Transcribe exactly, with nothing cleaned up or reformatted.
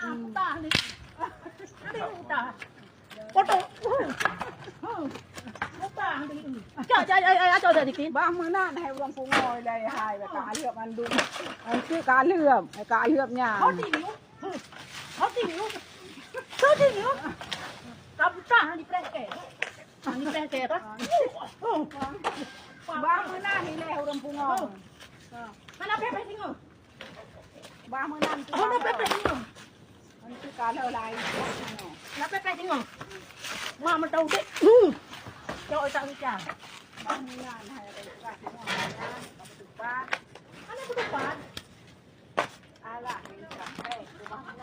Utang ni. Ada utang. Potong. Utang ni. Cak, cak, cak, cak, cak, cak, cak. Bah meunan hai ureueng pungo ilai hai, ka lheuep mandum. Antu ka lheuep, ka lheuep nyan. Continue. Continue. Continue. Ka butang di preh ke. Di preh ke apa? Bah meunan ilai ureueng pungo. Mana pepeh singoh? Bah meunan tu. Oh, na pepeh singoh. Nanti kalau lain. Na pepeh singoh. Ma meutau dek. Hmm. Cok tak bicara. Bah meunan hai ada tukang singoh. Mana ketupat? Alah, ini sampai. Bah meunan.